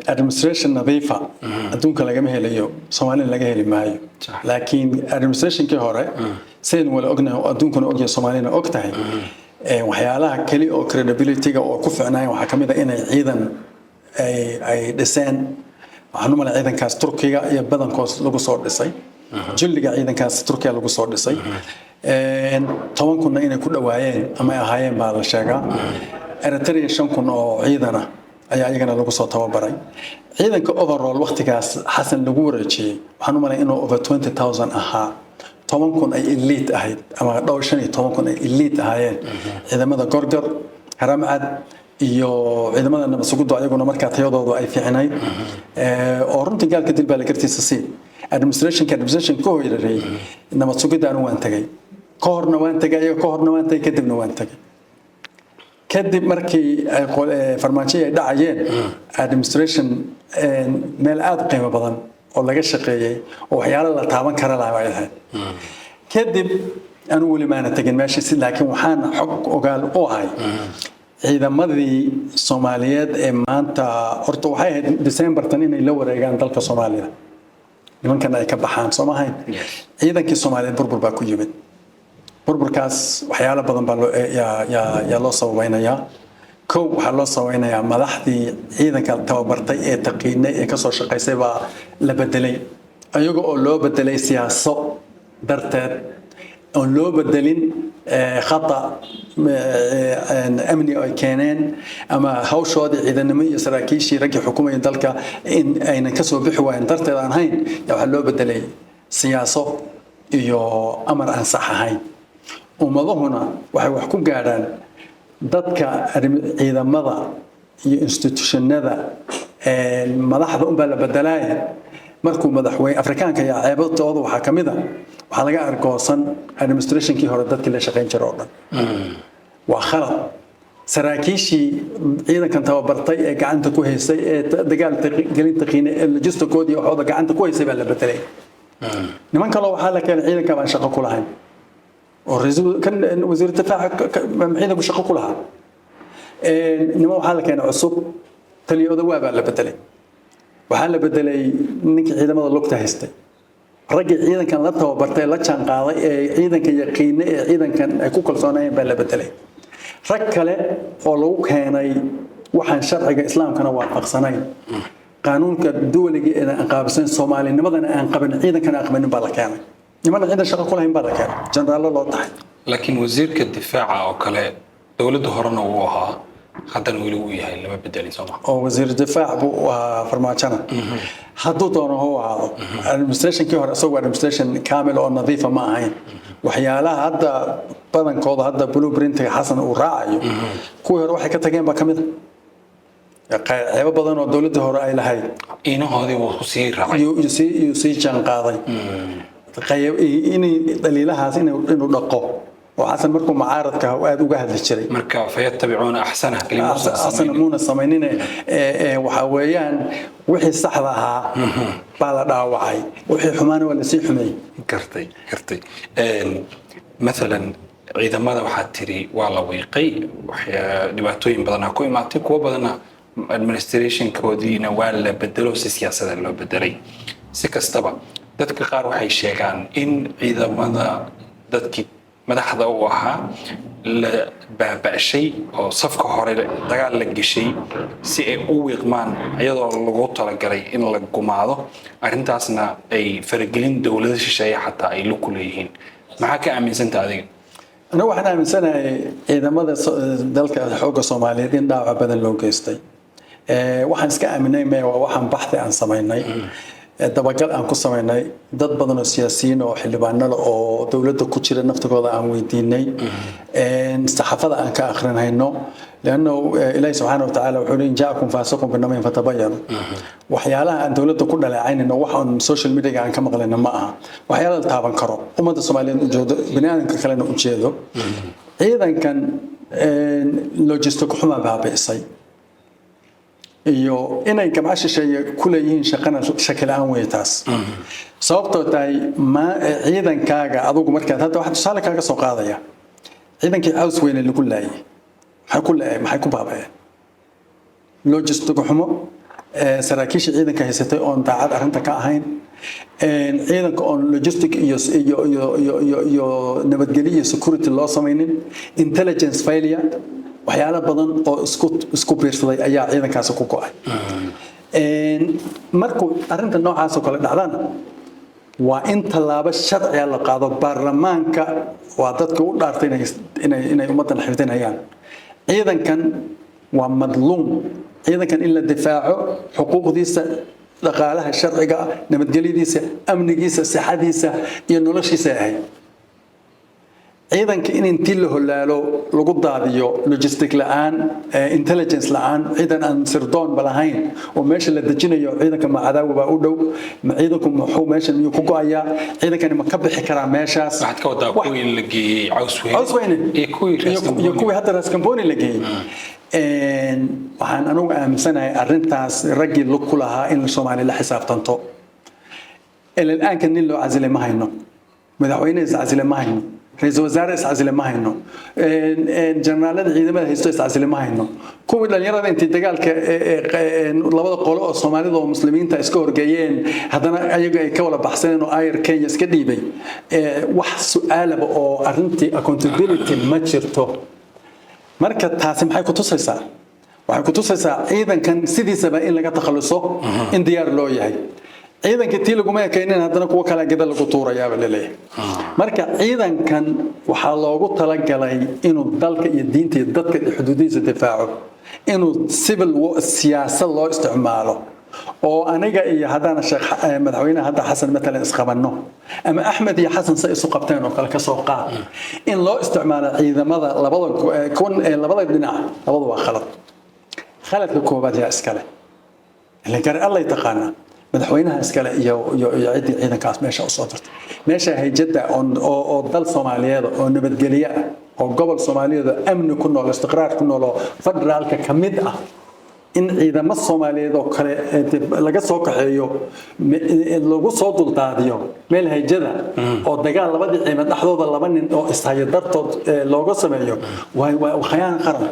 Administration nadiifa adduunka lagama helayo, Soomaalina laga heli maayo. Laakiin administrationkii hore, sidaynu wala ognahay oo adduunkuna ogyahay, Soomaalina og tahay, waxyaalaha keli oo credibility-ga oo ku ficnaayeen waxaa kamid ah inay ciidan ay dhiseen. Waxaan u malay ciidankaas Turkiga iyo badankoos lagu soo dhisay, julliga ciidankaas Turkiya lagu soo dhisay. 10,000-na inay ku dhawaayeen ama ay ahaayeen baa la sheegaa. Eritrea 5,000 oo ciidana ayaa iyagana lagu soo tababaray. Ciidanka overall waqtigaas Xasan lagu wareejiyey, waxaan u malay inuu over 20,000 ahaa, 10,000 ay elite ahayd ama dhowr 15,000 ay elite ahaayeen, ciidamada Gorgor, Haramcad iyo ciidamada nabad sugiddu ayaguna markaa tayadoodu ay fiicnayd. Oo runtii gaalka dil baa la gartiisa sii administration ka horeeyay nabad sugidda anu waan tagay, ka horna waan tagay, ayaga ka horna waan tagay, kadibna waan tagay. Kadib markii ay Farmaajo ay dhacayeen, administration meel aada u qiimo badan oo laga shaqeeyey oo waxyaalo la taaban kara lahaa ay ahayd. Kadib anu weli maana tegin meeshiisi, laakiin waxaan xog ogaal u ahay ciidamadii Soomaaliyeed ee maanta. Horta waxay ahayd Decembertan inay la wareegaan dalka Soomaaliya, nimankan ay ka baxaan, soo ma ahayn? Ciidankii Soomaaliyeed burbur baa ku yimid. Burburkaas waxyaalo badan baa loo yaa loo sababeynayaa. Kow, waxaa loo sababeynayaa madaxdii ciidanka tababartay ee taqiinay ee kasoo shaqaysay baa la bedelay, iyaga oo loo bedelay siyaaso darteed, oon loo bedelin khata amni ay keeneen ama hawshoodii ciidanimo iyo saraakiishii raggii xukumayay dalka in aynan kasoo bixi waayen darteed aan hayn. Yaa waxaa loo bedelay siyaaso iyo amar aan sax ahayn. Ummaduhuna waxay wax ku gaadhaan dadka ciidamada iyo institutionada madaxda unbaa la bedelaaya. Markuu madaxweyne Afrikaanka iyo ceebatooda waxaa ka mid a waxaa laga argoosan administrationkii hore dadkii la shaqayn jiray oo dhan. Waa khalad. Saraakiishii ciidankan tababartay ee gacanta ku haysay ee dagaal gelin taqiinay ee logisticoodii waxooda gacanta ku haysay baa la bedelay. Niman kaloo waxaa la keenay ciidanka baan shaqo ku lahayn, oo kan wasiir difaaca ciidanku shaqo ku lahaa. Niman waxaa la keenay cusub. Taliyooda waa baa la bedelay. Waxaa la bedelay ninkii ciidamada lugta haystay. Raggii ciidankan la tababartay, la jaanqaaday, ee ciidanka yaqiinay, ee ciidankan ay ku kalsoonaayeen baa la bedelay. Rag kale oo lagu keenay waxaan sharciga Islaamkana waafaqsanayn, qaanuunka duwaliga ee aan qaabilsan, Soomaalinimadana aan qabin, ciidankana aan qabanin baa la keenay. Nimana ciidan shaqo ku lahayn baa la keenay, generaallo loo tahay. Laakiin wasiirka difaaca oo kale dowladda horena wuu ahaa, haddana weli wuu yahay, lama bedelin, sooma? Oo wasiir difaac buu ahaa Farmaajona. Hadduu doono ha u ahaado. Administrationkii hore isagoo administration kaamil oo nadiifa ma ahayn. Waxyaalaha hadda badankooda hadda blueprintiga Xasan uu raacayo, kuwii hore waxay ka tageen baa ka mid a ceebo badan oo dowladdii hore ay lahayd. Inahoodii wuu ku sii raacay. Iyuu sii jaanqaaday inay dhaliilahaas inuu dhaqo oo Xasan markuu mucaaradka aada uga hadli jiray. Marka فيتبعون أحسنه. Axsana muuna samaynine. Waxaa weeyaan wixii saxda ahaa baa la dhaawacay, wixii xumaana waa lasii xumeeyey. Gartay. Maalan ciidamada waxaad tiri waa la wiiqay, dhibaatooyin badanaa ku imaatay, kuwo badanna administrationkoodiina waa la bedelo, si siyaasada loo bedelay. Si kastaba, dadka qaar waxay sheegaan in ciidamada dadkii madaxda u ahaa la baaba'shay oo safka hore dagaal la geshay si ay u wiiqmaan, iyadoo lagu talagalay in la gumaado, arrintaasna ay faragelin dowlado shisheeye xataa ay lug ku leeyihiin. Maxaa ka aaminsanta adiga? Anigu waxaan aaminsanahay ciidamada dalka xoogga Soomaaliyeed in dhaawac badan loo geystay. Waxaan iska aaminay maya, waa waxaan baxthi aan samaynay, dabagal aan ku samaynay, dad badan oo siyaasiyiin oo xildhibaanada oo dowladda ku jira naftigooda aan weydiinay, saxaafada aan ka akhrinayno, لأنه Ilaahi subxaana watacaala wuxuu leeyahy: جاءكم فاسق بنبإ فتبينوا. Waxyaalaha aan dowladda ku dhaleecaynayno waxaan social media aan ka maqlayno ma aha. Waxyaala la taaban karo, ummadda Soomaaliyeed ujeedo, bani aadamka kalena ujeedo. Ciidankan logistic xuma baabi'isay iyo inay gamco shisheeye ku leeyihiin shaqana shaki la'aan wey taas. Sababtoo tahay ma ciidankaaga adugu markaad hadda waxaa tusaale kaaga soo qaadaya ciidankii Caws Weyne lagu laayay, maxay ku laayay? Maxay ku baaba'een? Logistic xumo. Saraakiisha ciidanka haysatay oon daacad arrinta ka ahayn, ciidanka oon logistic iyo nabadgelyo iyo security loo samaynin, intelligence failure, waxyaalo badan oo isku biirsaday ayaa ciidankaasi ku go'ay. Markuu arrinta noocaas oo kale dhacdana, waa in tallaabo sharciga la qaado. Baarlamaanka waa dadka u dhaartay inay ummaddan xifdinayaan. Ciidankan waa madluum. Ciidankan in la difaaco xuquuqdiisa, dhaqaalaha, sharciga ah, nabadgelyadiisa, amnigiisa, sixadiisa iyo noloshiisa ahayd. Ciidanka in intii la holaalo lagu daadiyo logistic la'aan, intelligence la'aan, ciidan aan sirdoonba lahayn oo meesha la dejinayo, ciidanka ma cadaawi baa u dhow? Ma ciidanku muxuu meesha miyuu ku go'ayaa? Ciidankani ma ka bixi karaa meeshaas? Waxaad ka wadaa kuwii la geeyey Cawsweyne? Cawsweyne. Iyo kuwii iyo kuwii hadda Raskamboni la geeyey. Waxaan anugu aaminsanahay arrintaas raggii lug ku lahaa in Soomaaliya la xisaabtanto. Ilaa nin loo casilay ma hayno, madaxweyne iscasile ma hayno, ra'iisul wasaare iscasile ma hayno, generaalada ciidamada haysto iscasile ma hayno, kuwii dhalinyarada intii dagaalka labada qolo oo Soomaalida oo Muslimiinta iska horgeeyeen, haddana ayaga ay ka wada baxsaneen oo ayar Kenya iska dhiibay, wax su'aalaba oo arrintii accountability ma jirto. Marka taasi maxay ku tusaysaa? Waxay ku tusaysaa ciidankan sidiisaba in laga takhaluso in diyaar loo yahay. Ciidanka tii laguma ekaynin, haddana kuwo kale geda lagu tuurayaaba laleeyahay. Marka ciidankan waxaa loogu talagalay inuu dalka iyo diinta iyo dadka xuduudihiisa difaaco. Inuu civil siyaasad loo isticmaalo oo aniga iyo haddana sheekh madaxweynaha hadda Xasan matalan isqabanno, ama Axmed iyo Xasan say isu qabteen oo kale kasoo qaad, in loo isticmaalo ciidamada labada kun labada dhinac labada waa khalad. Khaladka koobaad yaa iskale? Ilan gari allay taqaanaa. Madaxweynaha iskale iyo ciddii ciidankaas meesha usoo dirtay. Meesha hayjada oo dal Soomaaliyeed oo nabadgelyo ah oo gobol Soomaaliyeed oo amni ku nool, istiqraar ku nool oo federaalka ka mid ah, in ciidamo Soomaaliyeed oo kale laga soo kaxeeyo, lagu soo duldaadiyo meel hayjada oo dagaal labadii ciidan dhexdooda laba nin oo ishaya dartood looga sameeyo, waa khayaan qaran.